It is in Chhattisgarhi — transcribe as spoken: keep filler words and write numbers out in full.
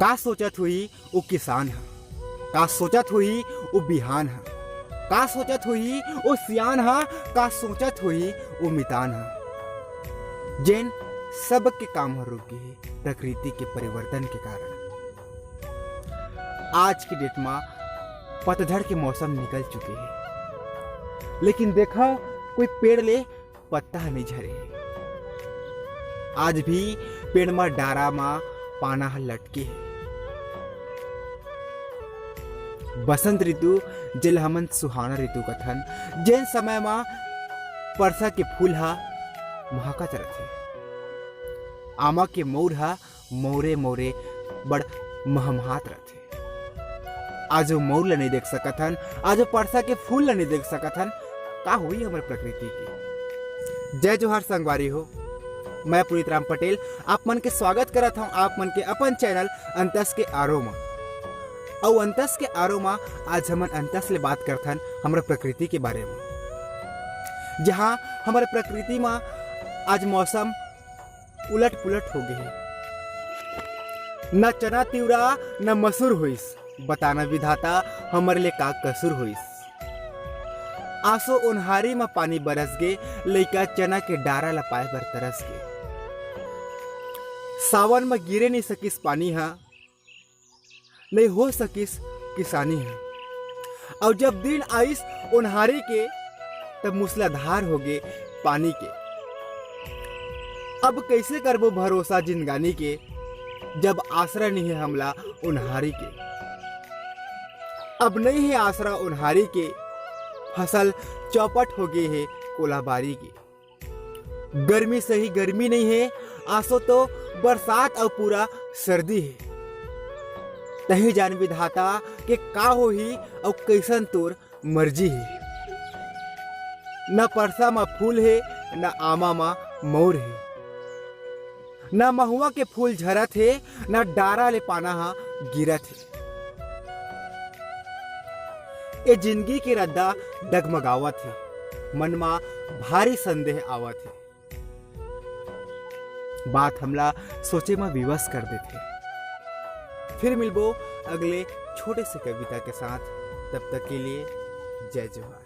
का सोचत होही ओ किसान ह, का सोचत होही ओ बिहान ह, का सोचत होही ओ सियान ह, का सोचत होही ओ मितान ह, जेन सबके काम ह रुक गे हे प्रकृति के परिवर्तन के कारण। आज के डेट म पतझड़ के मौसम निकल चुके हे, लेकिन देखव, कोई पेड़ ले पत्ता ह नइ झरे हे। आज भी पेड़ म डारा म पाना ह लटके हे। बसंत ऋतु, जेला हमन सुहाना ऋतु कथन, जेन समय म परसा के फूल ह महकत रथे, आमा के मउर ह मउरे मउरे बड़ महमहात रथे। आज वो मउर ल नइ देख सकत हन, आज वो परसा के फूल ल नइ देख सकत हन, का होही हमर प्रकृति के? जय जोहार संगवारी हो, मैं पुनीत राम पटेल आप मन के स्वागत करत हौं आप मन के अपन चैनल अंतस के आरो म। अउ अंतस के आरो म आज हमन अंतस ले बात करथन हमर प्रकृति के बारे म, जहां हमर प्रकृति म आज मौसम उलट पुलट हो गे हे। न चना तिवरा, न मसूर होइस। बताना विधाता, हमर ले का कसूर होइस? आसो ओन्हारी म पानी बरस गे, लइका चना के डारा ल पाए बर तरस गे। सावन म गिरे नइ सकिस पानी ह, नइ हो सकिस किसानी ह। अउ जब दिन आइस ओन्हारी के, तब मूसलाधार हो गे पानी के। अब कइसे करबो भरोसा जिंदगानी के, जब आसरा नइ हे हमला ओन्हारी के। अब नइ हे आसरा ओन्हारी के, फसल चौपट हो गे हे कोलाबारी के। गर्मी सही गर्मी नइ हे, आसो तो बरसात अउ पूरा सर्दी हे। तही जान विधाता के का होही अउ कइसन तोर मर्जी हे। न परसा म फूल हे, न आमा म मउर हे, न महुआ के फूल झरत हे, न डारा ले पाना ह गिरत हे। ए जिंदगी के रद्दा डगमगावत हे, मन म भारी संदेह आवत हे। बात हमला सोचे म विवश कर देथे। फिर मिलबो अगले छोटे से कविता के साथ, तब तक के लिए जय जोहार।